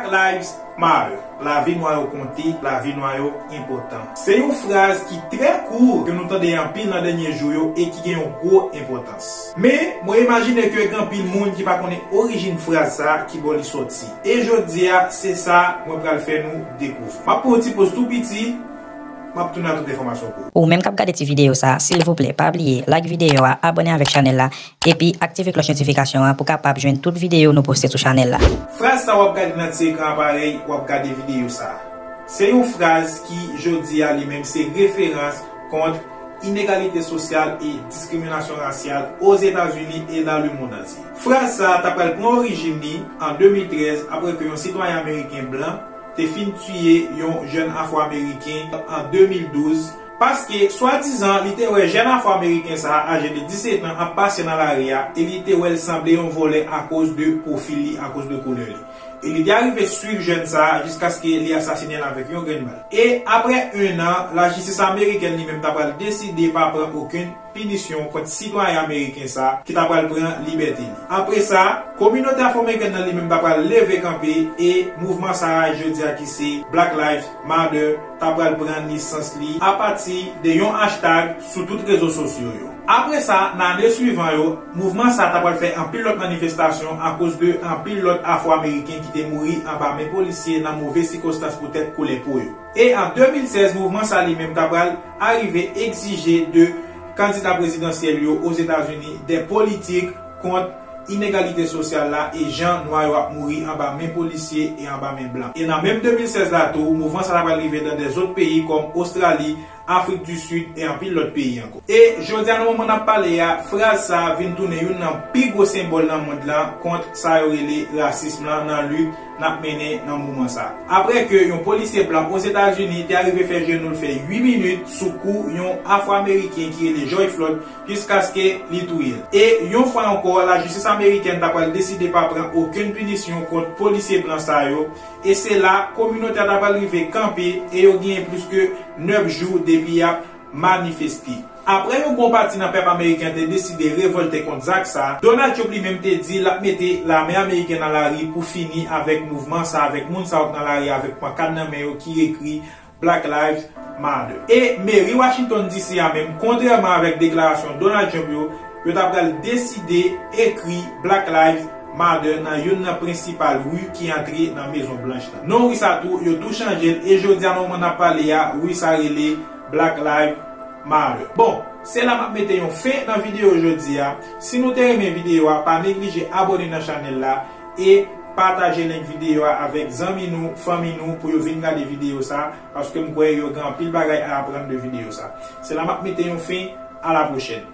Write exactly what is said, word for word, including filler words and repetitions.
Black Lives Matter. Lavi nwa yo konte, lavi nwa yo enpòtan. Se yon fraz ki trè kou ke nou tande anpil nan dènye jou yo e ki gen yon gwo enpòtans. Men, mwen imajine ke gen anpil moun ki pa konnen orijin fraz sa ki bò li sòti. E jodi a, se sa mwen pral fè nou dekouvri. M ap pran yon ti poz tou piti, m ap tounen ak tout enfòmasyon pou ou. Ou menm k ap gade ti videyo sa, silvouplè, pa bliye like videyo a, abòne avèk chanèl la, epi aktive klòch notifikasyon an pou kapab jwenn tout videyo nou poste sou chanèl la. Fraz sa w ap gade nan ti ekran an parèy w ap gade videyo sa. Se yon fraz ki, jodi a, li menm se referans kont inegalite sosyal e diskriminasyon rasyal Ozetazini e nan lemonn antye. Fraz sa ta pral pran orijin li an de mil trèz apre ke yon sitwayen ameriken blan te fin tiye yon jèn Afwo-Ameriken an de mil douz, paske, swadizan, li te wè jèn Afwo-Ameriken sa a, aje de disèt an, ap pase nan lari a, e li te wè l sanble yon vòlè akoz de pwofil li, akoz de koulè li. E li te arive swiv jèn sa a jiskaske li asasinen l avèk yon grenn bal. E apre en an, lajistis amerikèn li menm ta pral deside pa pran okenn pinisyon kont sitwayen ameriken sa a ki ta pral pran libète li. Apre sa, kominote afwo-amerikèn nan li menm ta pral leve kanpe e mouvman sa a jodi a ki se Black Lives Matter ta pral pran nesans li apati de yon hashtag sou tout rezo sosyo yo. Apre sa, nan ane swivan yo, mouvman sa a ta pral fè anpil lòt manifestasyon akoz de anpil lòt afwo-ameriken ki te mouri anba men polisye nan move sikonstans poutèt koulè po yo. E an de mil sèz, mouvman sa li menm ta pral arive egzije de kandida prezidansyèl yo Ozetazini de politik kont inegalite sosyal la e jan nwa yo ap mouri anba men polisye e anba men blan. E nan menm de mil sèz la tou, mouvman sa ta pral rive nan de zòt peyi kòm Ostrali, Afrik di Sid e anpil lòt peyi ankò. E jodi a nan moman n ap pale a, fraz sa a vin tounen youn nan pi gwo senbòl nan mond lan kont sa yo rele rasism lan nan lit n ap mennen nan moman sa a. Apre ke yon polisye blan Ozetazini te arive fè jenou l fè uit minit sou kou yon Afwo-Ameriken ki rele George Floyd jiskaske li touye l. E yon fwa ankò, lajistis amerikèn ta pral deside pa pran okenn pinisyon kont polisye blan sa yo, e se la kominote a ta pral rive kanpe e yo genyen plis ke nèf jou depi y ap manifeste. Apre yon bon pati nan pèp ameriken te deside revòlte kont zak sa, Donald Trump li menm te di l ap mete lame ameriken nan lari pou fini avèk mouvman sa, avèk moun sa yo k nan lari avèk pankad nan men yo ki ekri Black Lives Matter. E meri Washington D C a menm, kontrèman avèk deklarasyon Donald Trump yo, yo ta pral deside ekri Black Lives Matter nan youn nan prensipal ri ki antre nan Mezon Blanch lan. Non ri sa tou, yo tou chanje l e jodi a nan moman n ap pale a, ri sa rele Black Lives Matter. Bon, se la m ap mete yon fen nan videyo jodi a. Si nou te renmen videyo a, pa neglije abòne nan chanèl la e pataje link videyo a avèk zanmi nou, fanmi nou pou yo vin gade videyo sa, paske m kwè yo gen anpil bagay a aprann de videyo sa. Se la m ap mete yon fen, a la pwochèn.